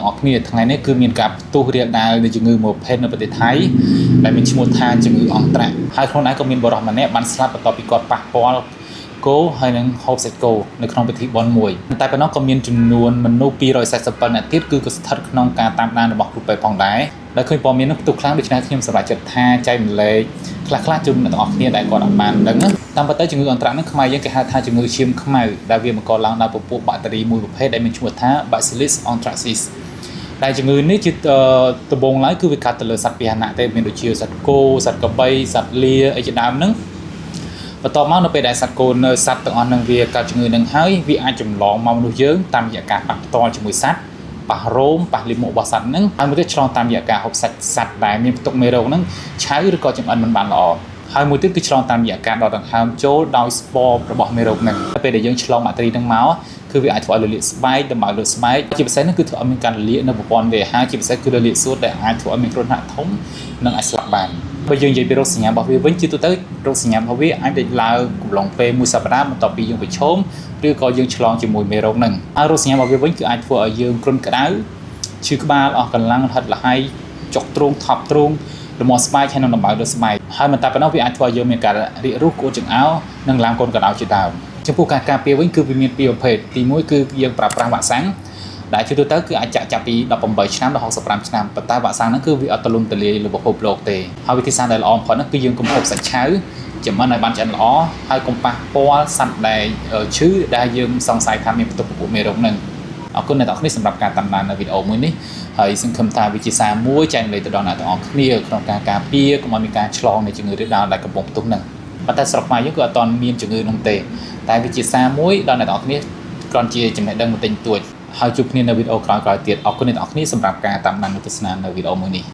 ទាំងអស់គ្នាថ្ងៃនេះគឺមានការផ្ទុះរាលដាលនៃជំងឺមួយប្រភេទនៅប្រទេសថៃដែលមានឈ្មោះថាជំងឺអង់ត្រាក់ហើយខ្លួនឯងក៏មានបុរសម្នាក់បានស្លាប់បន្ទាប់ពីគាត់ប៉ះពាល់គោហើយនឹងហូបសាច់គោនៅក្នុងពិធីបុណ្យមួយតែប៉ុណ្ណោះក៏មានចំនួនមនុស្ស247នាក់ទៀតគឺក៏ស្ថិតក្នុងការតាមដានរបស់គ្រូពេទ្យផងដែរដែលឃើញព័ត៌មាននោះផ្ទុះខ្លាំងដូច្នេះខ្ញុំសម្រេចចិត្តថាចែករំលែកខ្លះៗជូនអ្នកទាំងអស់គ្នាដែលគាត់អាចបានដឹងណាតាមពិតទៅជំងឺអន្ត្រាក់ហ្នឹងខ្មែរយើងគេហៅថាជំងឺឈាមខ្មៅដែលវាបង្កឡើងដោយពពួកបាក់តេរីមួយប្រភេទដែលមានឈ្មោះថា Bacillus anthracis ដែលជំងឺនេះជាដំបូងឡើយគឺវាកាត់ទៅលើសត្វពាហនៈទេមានដូចជាសត្វគោសត្វក្របីសត្វលាអីជាដើមហ្នឹងបន្ទាប់មកនៅពេលដែលសត្វគោនៅសត្វទាំងអស់ហ្នឹងវាកើតជំងឺហ្នឹងហើយវាអាចចម្លងមកមនុស្សយើងតាមរយៈការប៉ះផ្ទាល់ជាមួយសត្វប៉ះរោមប៉ះលាមករបស់សត្វហ្នឹងហើយមួយទៀតឆ្លងតាមរយៈការហូបសាច់សត្វដែលមានផ្ទុកមេរោគហ្នឹងឆៅឬក៏ចម្អិនមិនបានល្អហើយមួយទៀតគឺឆ្លងតាមរយៈការដកដង្ហើមចូលដោយស្ពររបស់មេរោគហ្នឹងពេលដែលយើងឆ្លងបាក់តេរីហ្នឹងមកគឺវាអាចធ្វើឲ្យរលាកស្បែកដំបៅលើស្បែកជាពិសេសហ្នឹងគឺធ្វើឲ្យមានការរលាកនៅប្រព័ន្ធវាអាហារជាពិសេសគឺរលាកសួតដែលអាចធ្វើឲ្យមានគ្រោះថ្នាក់ធំនិងអាចស្លាប់បានបើយើងនិយាយពីរោគសញ្ញារបស់វាវិញជាទូទៅរោគសញ្ញារបស់វាអាចលេចឡើងកំឡុងពេលមួយសប្តាហ៍បន្ទាប់ពីយើងប្រឈមឬក៏យើងឆ្លងជាមួយមេរោគហ្នឹងហើយរោគសញ្ញារបស់វាវិញគឺអាចធ្វើឲ្យយើងគ្រុនក្តៅឈឺក្បាលអស់កម្លាំងហិតលហៃចុកទ្រូងថប់ទ្រូងរមាស់ស្បែកហើយនិងដំបៅលើស្បែកហើយមិនតែប៉ុណ្ណោះវាអាចធ្វើឲ្យយើងមានការរាករូសក្អួតចង្អោរនិងឡើងកូនកណ្ដុរជាដើមចំពោះការការពារវិញគឺវាមានពីរប្រភេទទី1គឺយើងប្រើប្រាស់វ៉ាក់សាំងដែលជាទូទៅគឺអាចចាក់ចាប់ពី18ឆ្នាំដល់65ឆ្នាំប៉ុន្តែវ៉ាក់សាំងហ្នឹងគឺវាអត់ទូលំទូលាយលើពិភពលោកទេហើយវិធីសាស្ត្រដែលល្អបំផុតហ្នឹងគឺយើងកុំហូបសាច់ឆៅចម្អិនឲ្យបានឆ្អិនល្អហើយកុំប៉ះពាល់សត្វដែលឈឺដែលយើងសង្ស័យថាមានផ្ទុកពពួកមេរោគហ្នឹងអរគុណអ្នកទាំងអស់គ្នាសម្រាប់ការតាមដាននៅវីដេអូមួយនេះហើយសង្ឃឹមថាវិជាសារមួយចែករំលែកទៅដល់អ្នកទាំងអស់គ្នាក្នុងការការពារកុំឲ្យមានការឆ្លងនៃជំងឺរាលដាលដែលកំពុងផ្ទុះហ្នឹងប៉ុន្តែស្រុកខ្មែរយើងគឺអត់ទាន់មានជំងឺនោះទេតែវិជាសារមួយដល់អ្នកទាំងអស់គ្នាគ្រាន់ជាចំណេះដឹងបន្តិចបន្តួចហើយជួបគ្នានៅវីដេអូក្រោយៗទៀតអរគុណអ្នកទាំងអស់គ្នាសម្រាប់ការតាមដានទស្សនានៅវីដេអូមួយនេះ។